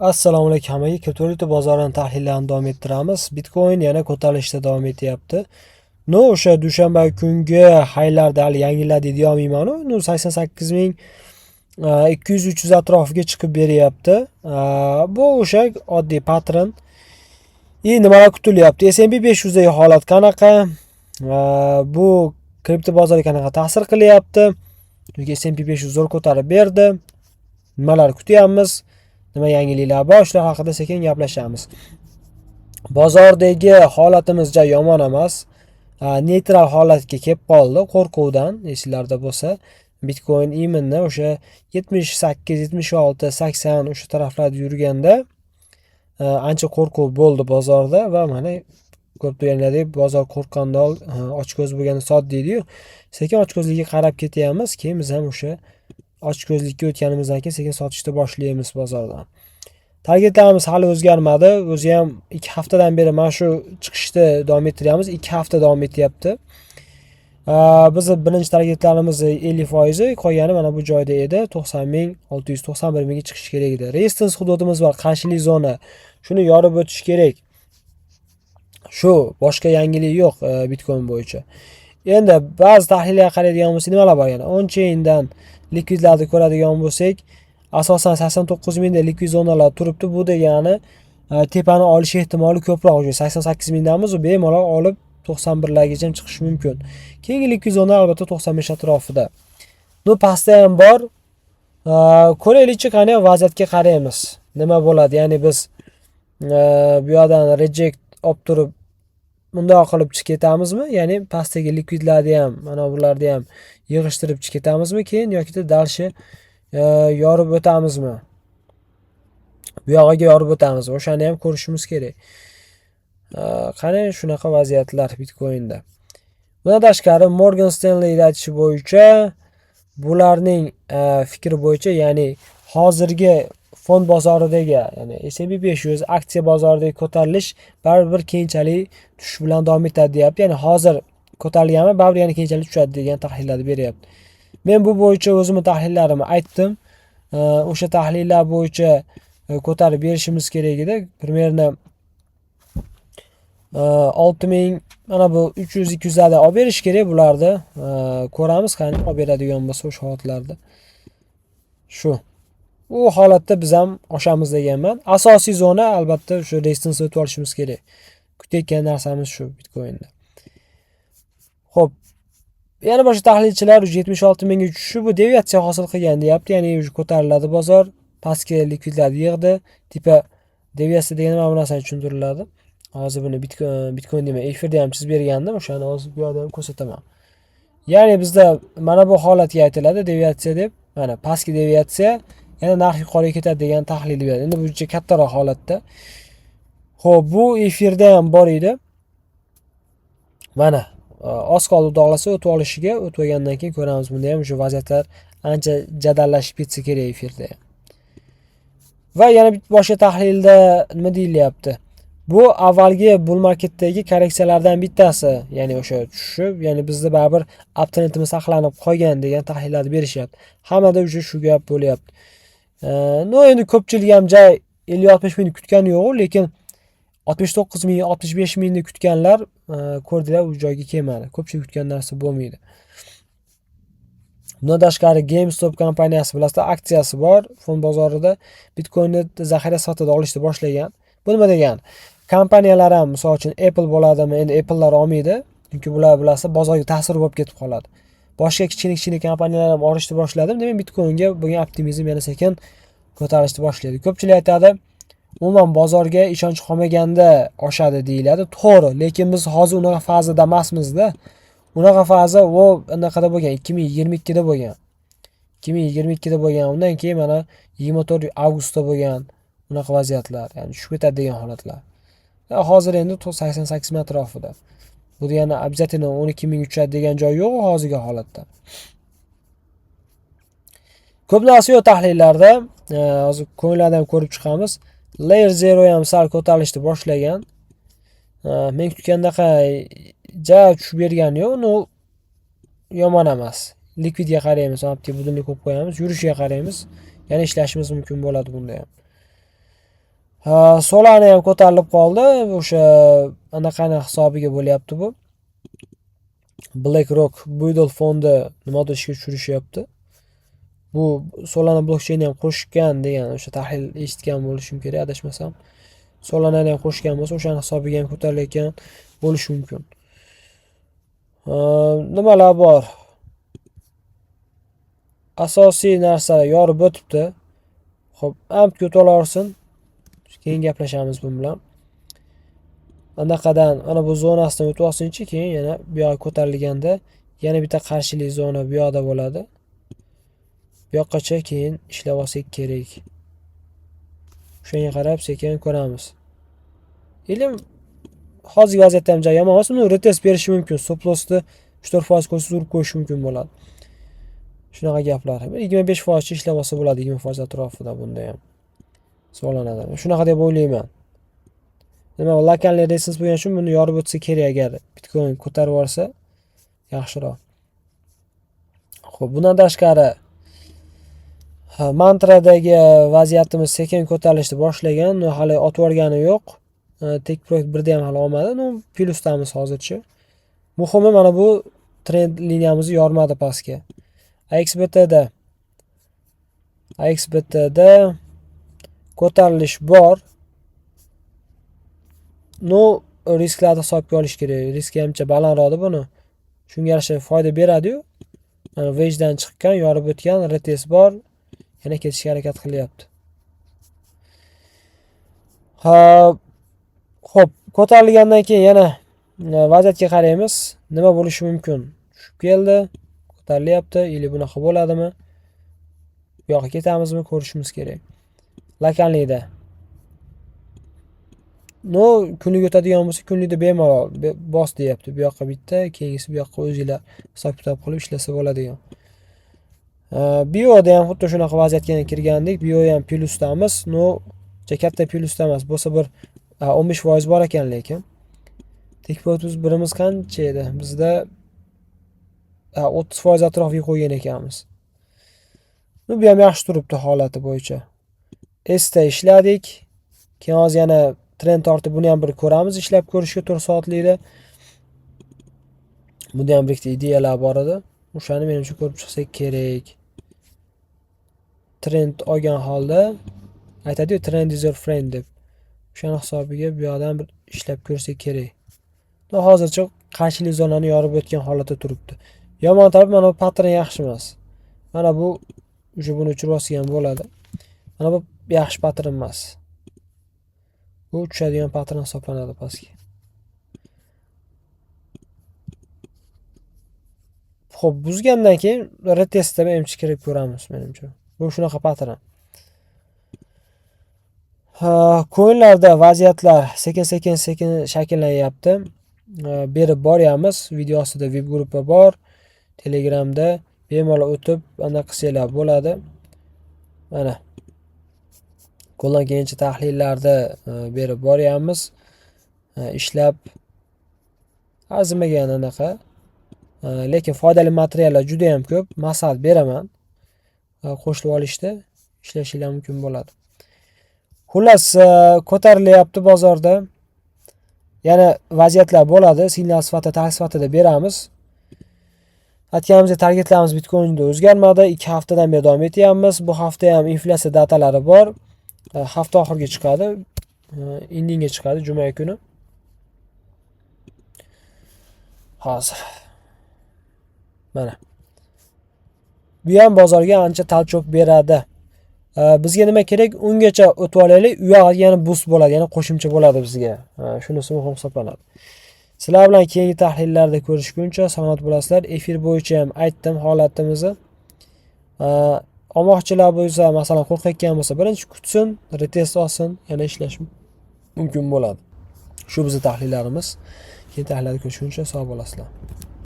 Assalomu alaykum hammaga. Kriptovalyuta bozorini tahlillarini davom ettiramiz. Bitcoin yana ko'tarilishda davom etyapti. Ну, o'sha dushanba kungi highlarda hali yangiladi deya olmayman. Ну, 88 200-300 atrofiga chiqib beryapti. Bu o'sha oddiy pattern. И nimalar kutilyapti? S&P 500 dagi holat qanaqa? Bu kripto bozorga qanaqa ta'sir qilyapti? Chunki S&P 500 zo'r ko'tarib berdi. Nimalar kutyapmiz? Nima yangiliklar bor? Shular haqida sekin gaplashamiz. Bozordagi holatimiz ja yomon emas. Neytral holatga kelib qoldi qo'rquvdan, esinglarda bo'lsa. Bitcoin именно o'sha 78, 76, 80 o'sha taraflarda yurganda ancha qo'rquv bo'ldi bozorda va mana ko'rib turganlaridek, bozor qo'rqqanda ochko'z bo'lganda sot deydi-yu. Sekin ochko'zlikka qarab ketyapmiz. Keyin biz ham o'sha ochko'zlikka o'tganimizdan keyin sekin sotishni boshlaymiz bozordan. Targetlarimiz hali o'zgarmadi. O'zi ham 2 haftadan beri mana shu chiqishni davom ettiryapmiz. 2 hafta davom etyapti. Bizni birinchi targetlarimiz 50%, qolgani mana bu joyda edi. 90 691 mingga chiqishi kerak edi. Resistance hududimiz bor, qarshilik zona. Shuni yorib o'tish kerak. Shu, boshqa yangilik yo'q Bitcoin bo'yicha. Endi ba'zi tahlillarga qaraydigan bo'lsak, nimalar bor yana? On-chain'dan likvidlarni ko'radigan bo'lsak, asosan 89 mingda likvid zonalar turibdi. Bu degani tepani olish ehtimoli ko'proq. Уже 88 mingdamiz, u bemalol olib 91 largacha ham chiqishi mumkin. Keyingi likvid zona albatta 95 atrofida. Ну, pastda ham bor. Ko'raylikchi, qani, vaziyatga qaraymiz. Nima bo'ladi? Ya'ni biz bu yoqdan reject olib turib bundoq qilib chiqib ketamizmi? Ya'ni pastdagi likvidlarni ham, mana bularni ham yig'ishtirib chiqib ketamizmi keyin yoki дальше yorib o'tamizmi? Bu yog'iga yorib o'tamiz. O'shani ham ko'rishimiz kerak. Qani, shunaqa vaziyatlar Bitcoinda. Bundan tashqari, Morgan Stanley aytishi bo'yicha, bularning fikri bo'yicha, ya'ni hozirgi fond bozoridagi, ya'ni S&P 500 aksiya bozoridagi ko'tarilish baribir keyinchalik tushish bilan davom etadi deyapti. Ya'ni hozir ko'tarilganmi, baribir yana keyinchalik tushadi degan tahlillarni beryapti. Men bu bo'yicha o'zimni tahlillarimni aytdim. O'sha tahlillar bo'yicha ko'tarib berishimiz kerak edi. Примерно 6000, mana bu 300 200 larda olib berish kerak bularni. Ko'ramiz, qani, olib beradigan bo'lsa o'sha holatlarda. Shu. U holatda biz ham oshamiz deganman. Asosiy zona albatta o'sha resistance o'tib olishimiz kerak. Kutayotgan narsamiz shu Bitcoinda. Xo'p. Yana boshqa tahlilchilar 76 mingga tushishi bu deviatsiya hosil qilgan deyapti. Ya'ni уже ko'tariladi bozor, pastga likvidlarni yig'di. Типа deviatsiya degani mana bu narsani tushuntiriladi. Hozir buni Bitcoin demay, efirda ham chizib bergandim, o'shani hozir bu yoqda ham ko'rsataman. Ya'ni bizda mana bu holatga aytiladi deviatsiya deb. Mana pastki deviatsiya, yana narx yuqoriga ketadi degan tahlil beradi. Endi bu juda kattaroq holatda. Xo'p, bu efirda ham bor edi. Mana oz qoldi xudo o'tib olishiga, o'tib olgandan keyin ko'ramiz. Bunda ham shu vaziyatlar ancha jadallashib ketsa kerak efirda ham. Va yana bitta boshqa tahlilda nima deyilyapti? Bu avvalgi bull marketdagi korreksiyalardan bittasi, ya'ni o'sha tushib, ya'ni bizda baribir uptrendimiz saqlanib qolgan degan tahlillarni berishyapti. Hammada уже shu gap bo'lyapti. Ну, endi ko'pchilik ham ja 50-60 mingni kutgani yo'q, lekin 69 ming, 65 mingni kutganlar ko'rdilar, u joyga kelmadi. Ko'pchilik kutgan narsa bo'lmaydi. Bundan tashqari, GameStop kompaniyasi, bilasizlar, aksiyasi bor fond bozorida, Bitcoinni zaxira sifatida olishni boshlagan. Bu nima degani? Kompaniyalar ham, misol uchun, Apple bo'ladimi, endi Apple'lar olmaydi, chunki bular, bilasizlar, bozorga ta'sir bo'lib ketib qoladi. Boshqa kichkina kichkina kompaniyalar ham olishni boshladi. Demak, Bitcoinga bo'lgan optimizm yana sekin ko'tarilishni boshlaydi. Ko'pchilik aytadi, umuman bozorga ishonch qolmaganda oshadi deyiladi. To'g'ri, lekin biz hozir unaqa fazada emasmizda. Unaqa faza u anaqada bo'lgan, 2022 da bo'lgan. 2022 da bo'lgan. Undan keyin mana 24 avgustda bo'lgan unaqa vaziyatlar, ya'ni tushib ketadi degan holatlar. Hozir endi 88 ming atrofida. Bu degani обязательно 12 ming tushadi degan joy yo'q hozirgi holatda. Ko'p narsa yo'q tahlillarda. Hozir coinlarni ham ko'rib chiqamiz. Layer Zero ham sal ko'tarilishni boshlagan. Men kutgandaqa ja tushib bergani yo'q, но yomon emas. Likvidga qaraymiz, mana bu qo'yib qo'yamiz, yurishiga qaraymiz. Yana ishlashimiz mumkin bo'ladi bunda ham. Solana ham ko'tarilib qoldi. O'sha anaqani hisobiga bo'lyapti bu. BlackRock BUIDL fondi nimadir ishga tushirishyapti. Bu Solana blokcheynni ham qo'shgan degan o'sha tahlil eshitgan bo'lishim kerak, adashmasam. Solanani ham qo'shgan bo'lsa, o'shani hisobiga ham ko'tarilayotgan bo'lishi mumkin. Nimalar bor? Asosiy narsalar yorib o'tibdi. Xo'p, amt ko'taraversin. Keyin gaplashamiz bu bilan. Anaqadan ana bu zonasidan o'tib olsinchi, keyin yana bu yoqqa ko'tarilganda yana bitta qarshilik zona bu yoqda bo'ladi. Bu yoqqacha keyin ishlab olsak kerak. Shunga qarab sekin ko'ramiz. Ilm hozirgi vaziyatda ham juda yomon emas, uni retest berishi mumkin. Stop lossni 3-4% qo'ysa urib qo'yishi mumkin bo'ladi. Shunaqa gaplar. 25% cha ishlab olsa bo'ladi, 20% atrofida bunda ham. Solanadi. Shunaqa deb o'ylayman. Nima, локальный resistance bo'lgani uchun buni yorib o'tsa kerak, agar Bitcoin ko'tarib yuborsa yaxshiroq. Xo'p, bundan tashqari Mantradagi vaziyatimiz sekin ko'tarilishni boshlagan, hali otib yuborgani yo'q. Take profit birda ham hali olmadi. Ну, plyusdamiz hozircha. Muhimi mana bu trend liniyamizni yormadi pastga. AXBTda ko'tarilish bor. Ну, risklarni hisobga olish kerak. Riski ancha balandroqda buni. Shunga yarasha foyda beradi-yu. Mana wedgedan chiqqan, yorib o'tgan, retest bor. Yana ketishga harakat qilyapti. Ha, xo'p, ko'tarilgandan keyin yana vaziyatga qaraymiz. Nima bo'lishi mumkin? Tushib keldi, ko'tarilyapti, или bunaqa bo'ladimi? Bu yoqqa ketamizmi, ko'rishimiz kerak. Локальный da. Ну, kunlik o'tadigan bo'lsa, kunlikda bemalol bos deyapti. Bu yoqqa bitta, keyingisi bu yoqqa o'zinglar hisob kitob qilib ishlasa bo'ladigan. Bioda ham xuddi shunaqa vaziyatga kirgandik. Bio ham plyusdamiz. Ну, katta plyusda emas. Bo'lsa bir 15% bor ekan lekin. Take profit birimiz qancha edi? Bizda 30% atrofiga qo'ygan ekanmiz. Ну, bu ham yaxshi turibdi holati bo'yicha. Sta ishladik. Keyin hozir yana trend tortib buni ham bir ko'ramiz, ishlab ko'rishga 4 soatlikda. Bunda ham bir ikkita ideyalar bor edi. O'shani menimcha ko'rib chiqsak kerak. Trend olgan holda aytadi-yu, trend is your friend deb. O'shani hisobiga bu yoqdan bir ishlab ko'rsak kerak. Ну, hozircha qarshilik zonani yorib o'tgan holatda turibdi. Yomon tarafi mana bu pattern yaxshi emas. Mana bu уже buni o'chirib olsak ham bo'ladi. Mana bu yaxshi pattern emas. Bu tushadigan pattern hisoblanadi pastga. Xo'p, buzgandan keyin retestda menimcha kirib ko'ramiz menimcha. Bu shunaqa pattern. Ha, coinlarda vaziyatlar sekin-sekin sekin shakllanyapti. Berib boryapmiz. Video ostida VIP gruppa bor. Telegramda bemalol o'tib anaqa qilsanglar bo'ladi. Mana. Qo'ldan kelgancha tahlillarni berib boryapmiz. Ishlab arzimagan anaqa. Lekin foydali materiallar juda ham ko'p. Maslahat beraman. Qo'shilib olishda ishlashinglar mumkin bo'ladi. Xullas, ko'tarilyapti bozorda. Yana vaziyatlar bo'ladi. Signal sifatida, tahlil sifatida beramiz. Aytganimizdek, targetlarimiz Bitcoinda o'zgarmadi. 2 haftadan beri davom etyapmiz. Bu hafta ham inflyatsiya datalari bor. Hafta oxiriga chiqadi. Indinga chiqadi juma kuni. Hozir. Mana. Bu ham bozorga ancha talchok beradi. Bizga nima kerak? Ungacha o'tib olaylik. U yog'iga yana boost bo'ladi, yana qo'shimcha bo'ladi bizga. Shunisi muhim hisoblanadi. Sizlar bilan keyingi tahlillarda ko'rishguncha salomat bo'lasizlar. Efir bo'yicha ham aytdim holatimizni. Olmoqchilar bo'lsa, masalan, qo'rqayotgan bo'lsa, birinchi kutsin, retest olsin, yana ishlash mumkin bo'ladi. Shu bizning tahlillarimiz. Keyingi tahlillarda ko'rishguncha sog' bo'lasizlar.